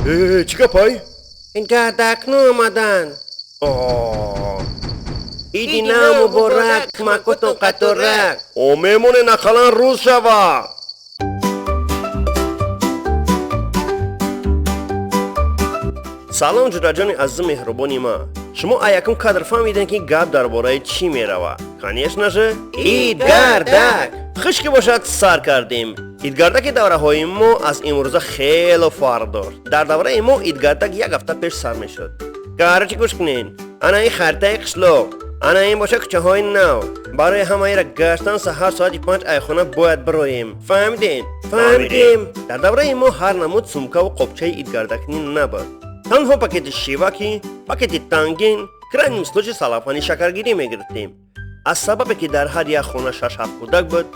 Чӣ гапай? Гардакно омаданд. Иди нав муборак, тумакотон қаторак. О, мемоне нақалан рӯз шава. Салом, ҷураҷони азизу меҳрубони ман. Шумо а якум кадр фаҳмидем, ки гап дар бораи чӣ мерава. Конечно же, идгардак. Хуш ки бошад, сар кардем. Идгардаки давраҳои мо аз имрӯза хело фарқ дошт. Дар давраи мо идгардак як ҳафта пеш сар мешуд. Короче, гӯш кунед. Ана ин харитаи қишлоқ, ана ин боша кӯчаҳои нав. Барои ҳамаира гаштан саҳар соати 5 айхона бояд бироем. Фаҳмидем? Фаҳмидем. Дар давраи мо ҳар намуд сумкаву қопчаи идгардакнӣ набуд. Танҳо пакети шивакӣ, пакети тангин, крайнем случае салафани шакаргирӣ мегирифтем. Аз сабабе ки дар ҳар як хона шаш-ҳафт кӯдак буд,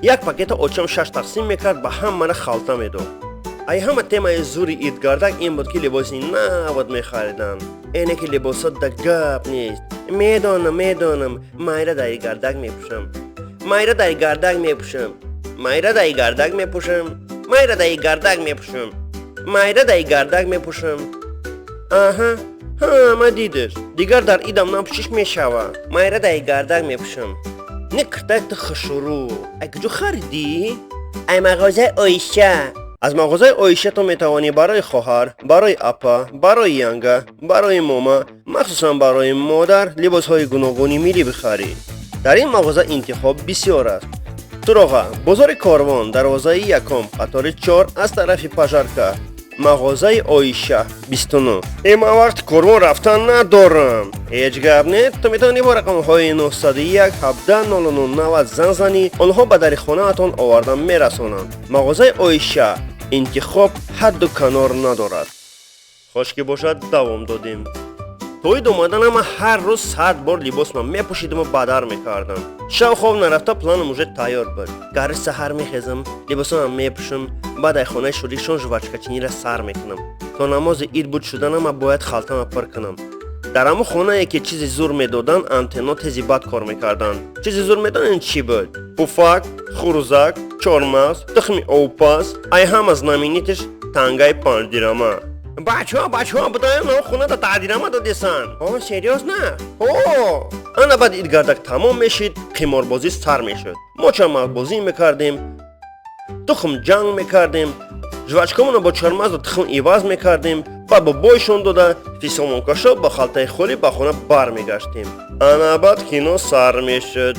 як пакета очам шаш тақсим мекард, ба ҳамара халта медод. Ай ҳама темаи зури идгардак ин буд, ки либоси навод мехариданд. Эне ки либосо да гап нест. Медонам, медонам, майра дар идгардак мепӯшам, майра дар идгардак мепӯшам, майра дар идгардак мепӯшам, майра дар идгардак мепӯшам, майра дар идгардак мепӯшам. Аҳа, ҳама дидаш. Дигар дар идам напӯшиш мешава. Майра дар идгардак мепӯшам. Не, киртак ту хушрӯ. Ай куҷо харидӣ? Ай мағозаи Оиша. Аз мағозаи Оиша ту метавонӣ барои хоҳар, барои апа, барои янга, барои мома, махсусан барои модар либосҳои гуногуни миллӣ бихарӣ. Дар ин мағоза интихоб бисёр аст. Суроға: бозори Корвон, дарвозаи якум, қатори 4, аз тарафи пожарка. Мағозаи Оиша, 29. Э, ман вақти Корвон рафтан надорам. Ҳеҷ гап не, ту метавонӣ бо рақамҳои 901 17 00 90 занг занӣ, онҳо ба дари хонаатон овардан мерасонанд. Мағозаи Оиша, интихоб ҳадду канор надорад. Хош ки бошад, давом додем. То ид омаданам ман ҳар рӯз 100 бор либосман мепӯшидаму бадар мекардам. Шав хоб нарафта планам уже тайёр буд. Гарри саҳар мехезам, либосамам мепӯшам, баъд ай хонаи шурикшон жвачкачинира сар мекунам. То намози ид буд шуданам ман бояд халтама пур кунам. Дар ҳамон хонае ки чизи зур медоданд, антенно тези бад кор мекарданд. Чизи зур медонед чӣ буд? Пуфак, хурӯзак, чормағз, тухми овпаз, ай ҳама знаменитиш тангаи 5 дирама. Бачаҳо, бачаҳо, будаям на хона да 10 дирама додесан. О, серьёзно? О, ана баъд идгардак тамом мешид, қиморбозӣ сар мешуд. Мо чармағзбозӣ мекардем, тухм ҷанг мекардем, жвачкамонро бо чормағзу тухм иваз мекардем, баъд бо бойшон дода, фисомонкашо бо халтаи холӣ ба хона бармегаштем. Ана баъд кино сар мешуд.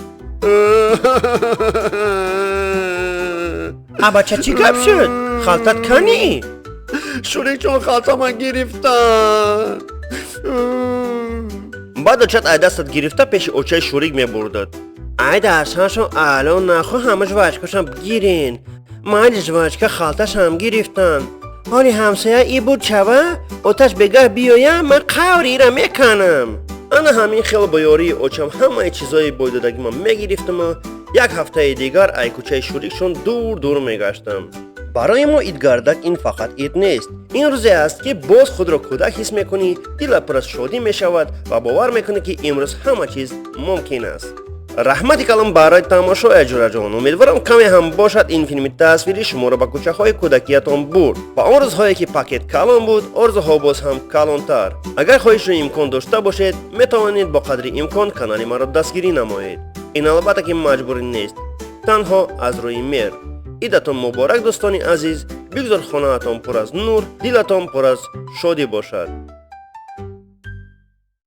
А бача, чӣ гап шуд? Халтат канӣ? Шурикчон халтама гирифтанд. Баъд очат ай дастат гирифта пеши очаи шурик мебурдад. Ай дарсашон аъло нахо, ҳама жвачкашам бигирен. Майли, жвачка халташам гирифтанд. Ҳоли ҳамсоя и буд шава, оташ бегаҳ биёям, ман қаври ира меканам. Ана ҳамин хел бо ёрии очам ҳамаи чизҳои бойдодагима мегирифтаму як ҳафтаи дигар ай кӯчаи шурикшон дур дур мегаштам. Барои мо идгардак ин фақат ид нест. Ин рӯзе аст, ки боз худро кӯдак ҳис мекунӣ, дилат пур аз шодӣ мешавад ва бовар мекунӣ, ки имрӯз ҳама чиз мумкин аст. Раҳмати калон барои тамошо, ҷураҷон. Умедворам, каме ҳам бошад, ин филми тасвирӣ шуморо ба кӯчаҳои кӯдакиятон бурд, ба он рӯзҳое ки пакет калон буд, орзуҳо боз ҳам калонтар. Агар хоҳишу имкон дошта бошед, метавонед бо қадри имкон канали маро дастгирӣ намоед. Ин албатта ки маҷбурӣ нест, танҳо аз рӯи меҳр. Идатон муборак, дӯстони азиз. Бигзор хонаатон пур аз нур, дилатон пур аз шодӣ бошад.